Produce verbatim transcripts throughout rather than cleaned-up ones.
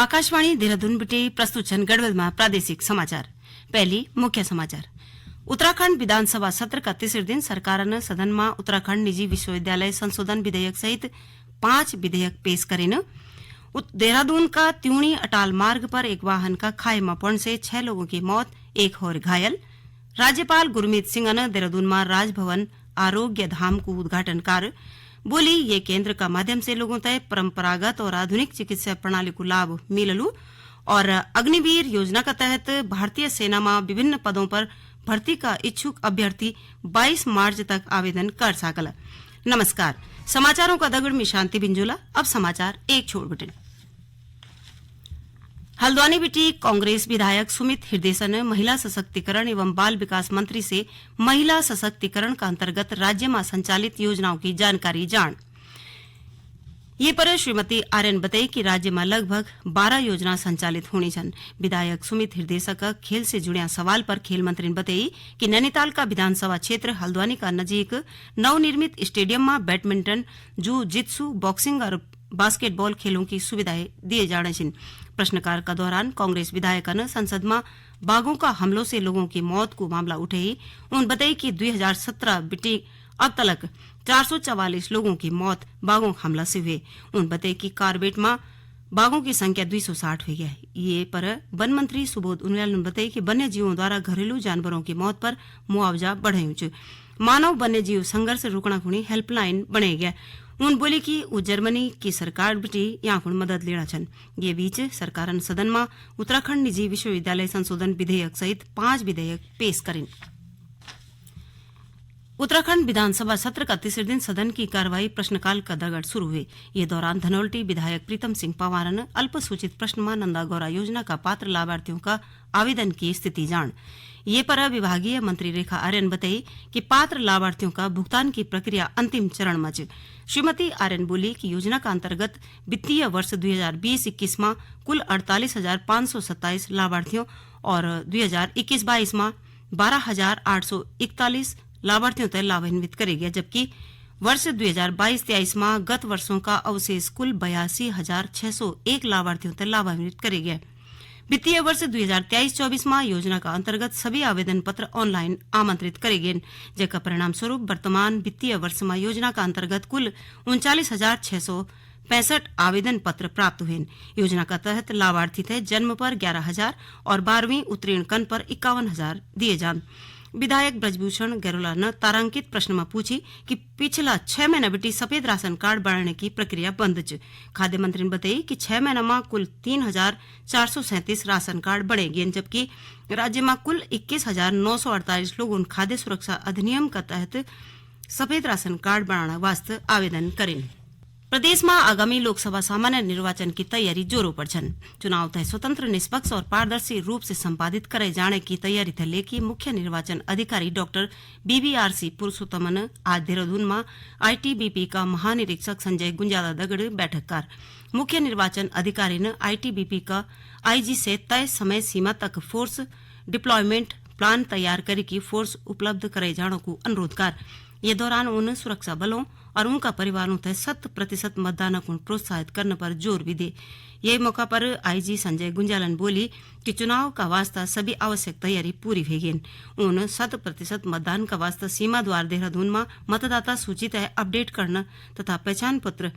आकाशवाणी देहरादून बिटे प्रस्तुत छन गढ़वाल मा प्रादेशिक समाचार। पहली मुख्य समाचार। उत्तराखंड विधानसभा सत्र का तीसरे दिन सरकारन सदन मा उत्तराखंड निजी विश्वविद्यालय संशोधन विधेयक सहित पांच विधेयक पेश करेन। उत-, देहरादून का त्यूणी अटाल मार्ग पर एक वाहन का खाई मा पड़न से छह लोगों की मौत, एक होर घायल। राज्यपाल गुरमीत सिंह ने देहरादून मा राजभवन आरोग्य धाम को उद्घाटन कर बोली, ये केंद्र का माध्यम से लोगों तय परंपरागत और आधुनिक चिकित्सा प्रणाली को लाभ मिललू। और अग्निवीर योजना का तहत भारतीय सेना मा विभिन्न पदों पर भर्ती का इच्छुक अभ्यर्थी बाईस मार्च तक आवेदन कर सकल। नमस्कार, समाचारों का दगड़ में शांति बिंजोला। अब समाचार एक छोड़ बटन। हल्द्वानी बिटी कांग्रेस विधायक सुमित हिरदेसा ने महिला सशक्तिकरण एवं बाल विकास मंत्री से महिला सशक्तिकरण का अंतर्गत राज्य में संचालित योजनाओं की जानकारी जान। ये पर श्रीमती आर्यन बताई कि राज्य में लगभग बारह योजना संचालित होनी छन। विधायक सुमित हिरदेसा का खेल से जुड़िया सवाल पर खेल मंत्री ने बताई कि नैनीताल का विधानसभा क्षेत्र हल्द्वानी का नजीक नवनिर्मित स्टेडियम में बैडमिंटन, जू जित्सु, बॉक्सिंग और बास्केटबॉल खेलों की सुविधाएं दिए जाने छिन। प्रश्नकाल का दौरान कांग्रेस विधायकन संसद में बाघों का हमलों से लोगों की मौत को मामला उठे ही उन बताई कि दो हज़ार सत्रह बिटी अब तलक चार सौ चवालीस लोगों की मौत बाघों का हमला से हुए। उन बताई कि कार्बेट में बाघों की संख्या दो सौ साठ हुई है। ये पर वन मंत्री सुबोध उनियाल ने बताई कि वन्य जीवों द्वारा घरेलू जानवरों की मौत पर मुआवजा बढ़ायु च। मानव वन्य जीव संघर्ष रुकना खुणी हेल्पलाइन बने गया। उन बोली कि वो जर्मनी की सरकार बिटी यहाँ खुण मदद लेना छन। ये बीच सरकारन सदन में उत्तराखंड निजी विश्वविद्यालय संशोधन विधेयक सहित पांच विधेयक पेश करें। उत्तराखंड विधानसभा सत्र का तीसरे दिन सदन की कार्रवाई प्रश्नकाल का दगड़ शुरू हुई। ये दौरान धनोल्टी विधायक प्रीतम सिंह पंवार ने अल्पसूचित प्रश्न में नंदा गौरा योजना का पात्र लाभार्थियों का आवेदन की स्थिति जान। ये पर विभागीय मंत्री रेखा आर्यन बताई कि पात्र लाभार्थियों का भुगतान की प्रक्रिया अंतिम चरण में च। श्रीमती आर्यन बोली कि योजना का अंतर्गत वित्तीय वर्ष दो हज़ार बीस इक्कीस में कुल अड़तालीस हजार पाँच सौ सत्ताईस लाभार्थियों और दो हज़ार इक्कीस बाईस में बारह हजार आठ सौ इकतालीस लाभार्थियों तक लाभान्वित करे गया, जबकि वर्ष दो हज़ार बाईस तेईस में गत वर्षों का अवशेष कुल बयासी हजार छह सौ एक लाभार्थियों तक लाभान्वित करे गया। वित्तीय वर्ष दो हज़ार तेईस चौबीस में योजना का अंतर्गत सभी आवेदन पत्र ऑनलाइन आमंत्रित करे गए, जेका परिणाम स्वरूप वर्तमान वित्तीय वर्ष में योजना का अंतर्गत कुल उनचालीस हजार छह सौ पैंसठ आवेदन पत्र प्राप्त हुए। योजना का तहत लाभार्थी थे जन्म पर ग्यारह हजार और बारहवीं उत्तीर्ण कन पर इक्यावन हजार दिए जान। विधायक ब्रजभूषण गैरोला ने तारांकित प्रश्न में पूछी कि पिछला छह महीना बिटी सफेद राशन कार्ड बनाने की प्रक्रिया बंद च। खाद्य मंत्री ने बताई कि छह महीना में कुल तीन हजार चार सौ सैंतीस राशन कार्ड बने गए, जबकि राज्य में कुल इक्कीस हजार नौ सौ अड़तालीस लोगों ने खाद्य सुरक्षा अधिनियम का तहत सफेद राशन कार्ड बनाने वास्ते आवेदन करें। प्रदेश में आगामी लोकसभा सामान्य निर्वाचन की तैयारी जोरों पर छन। चुनाव तय स्वतंत्र, निष्पक्ष और पारदर्शी रूप से संपादित करे जाने की तैयारी थे लेके मुख्य निर्वाचन अधिकारी डॉक्टर बीवीआरसी पुरुषोत्तमन आज देहरादून में आईटीबीपी का महानिरीक्षक संजय गुंजाला दगड़ बैठक कर। मुख्य निर्वाचन अधिकारी ने आईटीबीपी का आईजी से तय समय सीमा तक फोर्स डिप्लॉयमेंट प्लान तैयार करे की फोर्स उपलब्ध करे जाने को अनुरोध कर। ये दौरान उन सुरक्षा बलों और उनका परिवारों तय शत प्रतिशत मतदान को प्रोत्साहित करने पर जोर भी दे। ये मौका पर आईजी संजय गुंजालन बोली कि चुनाव का वास्ता सभी आवश्यक तैयारी पूरी हुई गई। उन शत प्रतिशत मतदान का वास्ता सीमा द्वार देहरादून में मतदाता सूची तय अपडेट करना तथा पहचान पत्र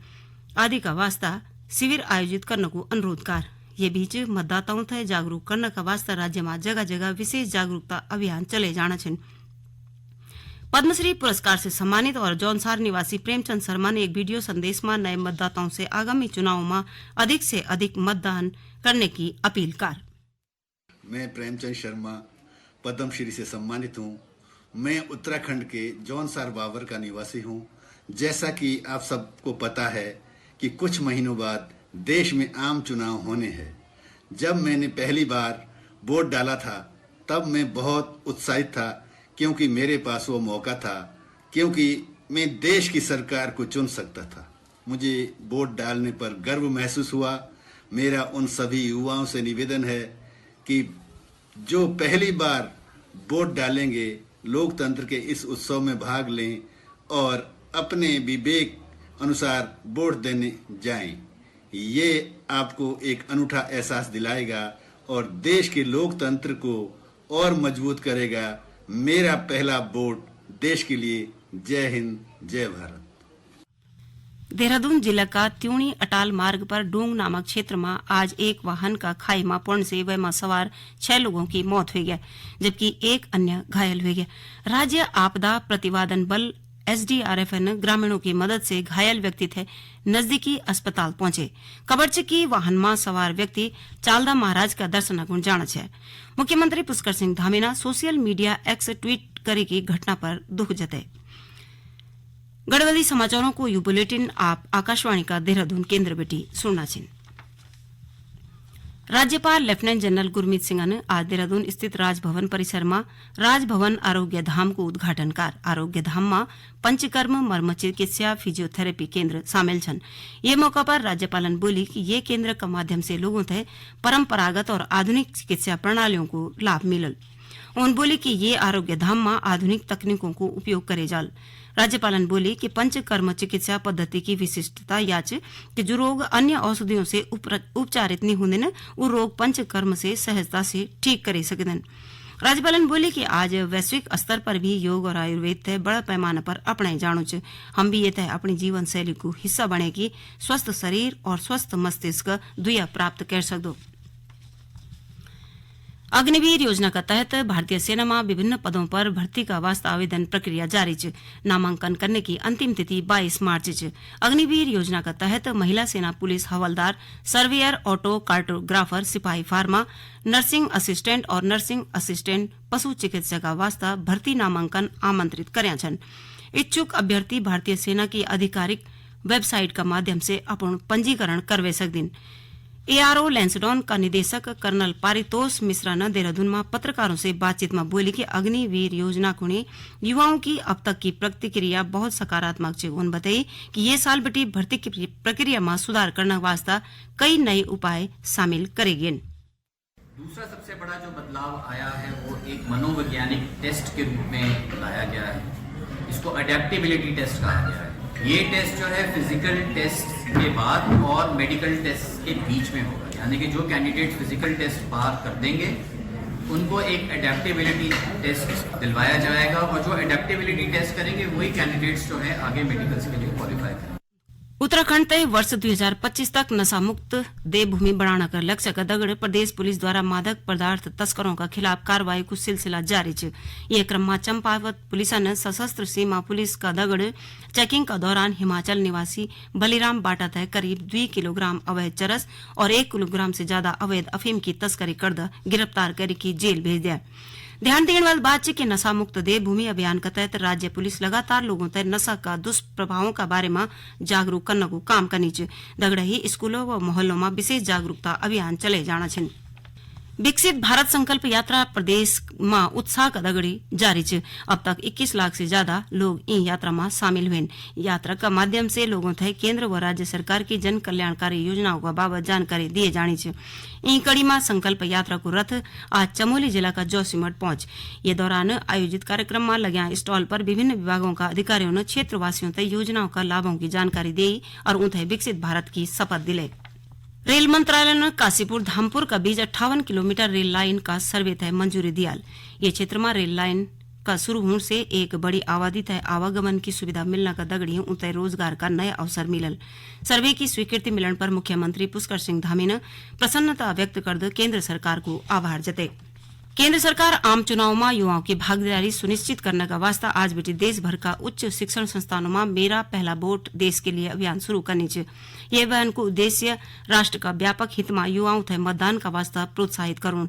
आदि का वास्ता शिविर आयोजित करने को अनुरोध कर। ये बीच मतदाताओं तय जागरूक करने का वास्ता राज्य में जगह जगह विशेष जागरूकता अभियान चले जाना छिन। पद्मश्री पुरस्कार से सम्मानित और जौनसार निवासी प्रेमचंद शर्मा ने एक वीडियो संदेश में नए मतदाताओं से आगामी चुनाव में अधिक से अधिक मतदान करने की अपील कर। मैं प्रेमचंद शर्मा, पद्मश्री से सम्मानित हूँ। मैं उत्तराखंड के जौनसार बावर का निवासी हूँ। जैसा कि आप सबको पता है कि कुछ महीनों बाद देश में आम चुनाव होने हैं। जब मैंने पहली बार वोट डाला था, तब मैं बहुत उत्साहित था, क्योंकि मेरे पास वो मौका था, क्योंकि मैं देश की सरकार को चुन सकता था। मुझे वोट डालने पर गर्व महसूस हुआ। मेरा उन सभी युवाओं से निवेदन है कि जो पहली बार वोट डालेंगे, लोकतंत्र के इस उत्सव में भाग लें और अपने विवेक अनुसार वोट देने जाएं। ये आपको एक अनूठा एहसास दिलाएगा और देश के लोकतंत्र को और मजबूत करेगा। मेरा पहला वोट देश के लिए। जय हिंद, जय भारत। देहरादून जिला का त्यूणी अटाल मार्ग पर डूंग नामक क्षेत्र में आज एक वाहन का खाई में पड़ने से वह में सवार छह लोगों की मौत हुई है, जबकि एक अन्य घायल हुई है। राज्य आपदा प्रतिवादन बल एसडीआरएफ ने ग्रामीणों की मदद से घायल व्यक्ति थे नजदीकी अस्पताल पहुंचे। खबर छ कि वाहन में सवार व्यक्ति चालदा महाराज का दर्शन गुण जाना है। मुख्यमंत्री पुष्कर सिंह धामी ने सोशल मीडिया एक्स ट्वीट करी की घटना पर दुख जताए। गढ़वाली समाचारों को यू बुलेटिन आप आकाशवाणी का देहरादून केंद्र बेटी सुनना छिन। राज्यपाल लेफ्टिनेंट जनरल गुरमीत सिंह ने आज देहरादून स्थित राजभवन परिसर में राजभवन आरोग्य धाम को उद्घाटन कर आरोग्य धाम में पंचकर्म, मर्म चिकित्सा, फिजियोथेरेपी केंद्र शामिल छन। ये मौका पर राज्यपालन बोली कि ये केंद्र का माध्यम से लोगों थे परंपरागत और आधुनिक चिकित्सा प्रणालियों को लाभ मिलल। उन बोली कि ये आरोग्य धाम में आधुनिक तकनीकों को उपयोग करे जाल। राज्यपालन बोली कि पंचकर्म चिकित्सा पद्धति की विशिष्टता याच कि जो रोग अन्य औषधियों से उप्र-, उपचारित नहीं होंदे न, वो रोग पंचकर्म से सहजता से ठीक करे सकदन। राज्यपालन बोली कि आज वैश्विक स्तर पर भी योग और आयुर्वेद तय बड़ा पैमाना पर अपनाए जाणो च। हम भी ये तय अपनी जीवन शैली को हिस्सा बने कि स्वस्थ शरीर और स्वस्थ मस्तिष्क दुया प्राप्त कर सकदो। अग्निवीर योजना का तहत भारतीय सेना में विभिन्न पदों पर भर्ती का वास्ता आवेदन प्रक्रिया जारी च। नामांकन करने की अंतिम तिथि बाईस मार्च च। अग्निवीर योजना का तहत महिला सेना पुलिस हवलदार, सर्वेयर, ऑटो कार्टोग्राफर, सिपाही फार्मा, नर्सिंग असिस्टेंट और नर्सिंग असिस्टेंट पशु चिकित्सा का वास्ता भर्ती नामांकन आमंत्रित कर्या छन। इच्छुक अभ्यर्थी भारतीय सेना की आधिकारिक वेबसाइट का माध्यम से अपन पंजीकरण करवे सकदिन। एआरओ लैंसडॉन का निदेशक कर्नल पारितोष मिश्रा ने देहरादून में पत्रकारों से बातचीत में बोली कि अग्निवीर योजना खुणी युवाओं की अब तक की प्रतिक्रिया बहुत सकारात्मक च। उन बताई कि ये साल बटी भर्ती की प्रक्रिया में सुधार करने वास्ता कई नए उपाय शामिल करे गए। दूसरा सबसे बड़ा जो बदलाव आया है, वो एक मनोवैज्ञानिक टेस्ट के रूप में लाया गया है। इसको अडेप्टेबिलिटी टेस्ट कहा गया है। ये टेस्ट जो है, फिजिकल टेस्ट के बाद और मेडिकल टेस्ट के बीच में होगा, यानी कि जो कैंडिडेट फिजिकल टेस्ट पार कर देंगे, उनको एक अडेप्टेबिलिटी टेस्ट दिलवाया जाएगा, और जो अडेप्टेबिलिटी टेस्ट करेंगे, वही कैंडिडेट्स जो है, आगे मेडिकल्स के लिए क्वालिफाई करेंगे। उत्तराखंड तय वर्ष दुई हजार पच्चीस तक नशा मुक्त देवभूमि बनाने का लक्ष्य का दगड़ प्रदेश पुलिस द्वारा मादक पदार्थ तस्करों का खिलाफ कार्रवाई को सिलसिला जारी च। ये क्रम में चंपावत पुलिस ने सशस्त्र सीमा पुलिस का दगड़ चेकिंग का दौरान हिमाचल निवासी बलिराम बाटा तय करीब दुई किलोग्राम अवैध चरस और एक किलोग्राम से ज्यादा अवैध अफीम की तस्करी करदा गिरफ्तार करके जेल भेज दिया। ध्यान देने वाली बात है कि नशा मुक्त देवभूमि अभियान के तहत राज्य पुलिस लगातार लोगों तक नशा का दुष्प्रभावों का बारे में जागरूक करने को काम करनी चाहिए। दगड़ा ही स्कूलों व मोहल्लों में विशेष जागरूकता अभियान चले जाना चाहिए। विकसित भारत संकल्प यात्रा प्रदेश में उत्साह का दगड़ी जारी च। अब तक इक्कीस लाख से ज्यादा लोग इन यात्रा में शामिल हुए। यात्रा का माध्यम से लोगों तक केंद्र व राज्य सरकार की जन कल्याणकारी योजनाओं का बाबत जानकारी दिए जानी च। ई कड़ी में संकल्प यात्रा को रथ आज चमोली जिला का जोशीमठ पहुंच। ये दौरान आयोजित कार्यक्रम में लग्या स्टॉल पर विभिन्न विभागों का अधिकारियों ने क्षेत्रवासियों तक योजनाओं का लाभों की जानकारी दी और उन्हें विकसित भारत की शपथ दिलाई। रेल मंत्रालय ने काशीपुर धामपुर का बीच अट्ठावन किलोमीटर रेल लाइन का सर्वे तय मंजूरी दियाल। ये क्षेत्र में रेल लाइन का शुरू होने से एक बड़ी आबादी तय आवागमन की सुविधा मिलने का दगड़ी उतय रोजगार का नया अवसर मिलल। सर्वे की स्वीकृति मिलन पर मुख्यमंत्री पुष्कर सिंह धामी ने प्रसन्नता व्यक्त कर केंद्र सरकार को आभार जते। केंद्र सरकार आम चुनाव में युवाओं की भागीदारी सुनिश्चित करने का वास्ता आज बिटी देश भर का उच्च शिक्षण संस्थानों में मेरा पहला वोट देश के लिए अभियान शुरू करनी च। ये अभियान को उद्देश्य राष्ट्र का व्यापक हित में युवाओं थे मतदान का वास्ता प्रोत्साहित करूँ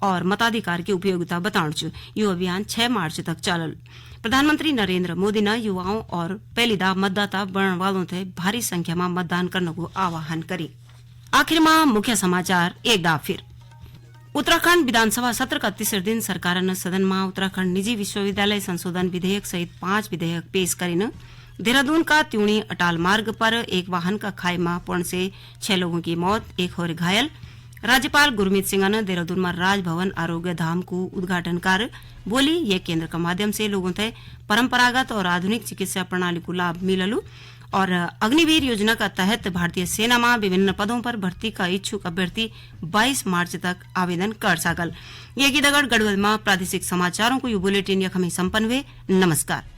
और मताधिकार की उपयोगिता बताउण च। यो अभियान छह मार्च तक चालल। प्रधानमंत्री नरेंद्र मोदी ने युवाओं और पहलीदा मतदाता बनने वालों थे भारी संख्या में मतदान करने को आह्वान करी। आखिर में मुख्य समाचार एक दाव फिर। उत्तराखंड विधानसभा सत्र का तीसरे दिन सरकार ने सदन में उत्तराखंड निजी विश्वविद्यालय संशोधन विधेयक सहित पांच विधेयक पेश करिन। देहरादून का त्यूणी अटाल मार्ग पर एक वाहन का खाई में पड़ने से छह लोगों की मौत, एक होर घायल। राज्यपाल गुरमीत सिंह ने देहरादून में राजभवन आरोग्य धाम को उद्घाटन कर बोली, ये केंद्र का माध्यम से लोगों तक परंपरागत और आधुनिक चिकित्सा प्रणाली को लाभ मिललू। और अग्निवीर योजना का तहत भारतीय सेना में विभिन्न पदों पर भर्ती का इच्छुक अभ्यर्थी बाईस मार्च तक आवेदन कर सकल। ये की दगड़ गढ़वाल में प्रादेशिक समाचारों को यू बुलेटिन यखमी संपन्न हुए। नमस्कार।